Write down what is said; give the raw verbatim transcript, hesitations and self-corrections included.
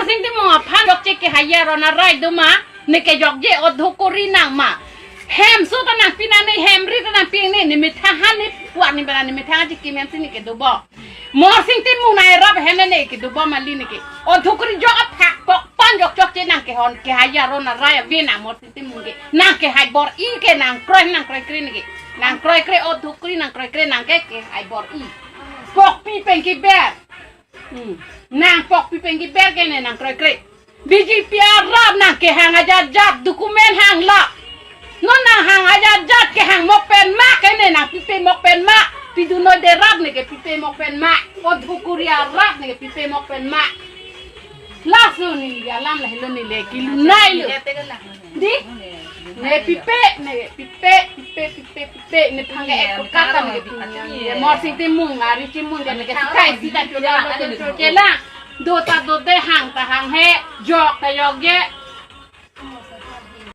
Sing Timung aphan jokche kehai aron arai do ma, ne kejokje odhukuri nang ma. Hem so ta nangpi nang ne, hem ri ta nangpi ne, ne methang han ne puan ne bana ne methang aji kim hem si ne kedo bom. Morsing Timung nang erap hem ne kedo bom kali ne ke. Odhukuri jok aphak pok pan jok jokche nang kehon kehai aron arai ave nang Morsing Timung ke. Nang kehai bor-i ke nang kroi nang kroikre ne ke. Nang kroikre odhukuri nang kroikre nang ke kehai bor-i. Pokpi pen keber. Hmm. Nang pokpi pen keber ke ne nang kroikre. B J P arap nang kehang ajat jat document hang la. Non nang hang ajat jat kehang mok pen ma ke ne nang pipe mok pen ma. Pidu noi de rap ne ke pipe mok pen ma. Odhukuri arap ne ke pipe mok pen ma. Laso ne alam lahelo ne le kelunai lo. Di? Ne pipe, ne pipe, pipe, pipe, pipe, ne thang ke ek kata ne pipe. Morsing Timung, ari Timung, dia ne ke sikai sita chula lo chula chula. Do ta do de hang ta hang he, jok ta jokje.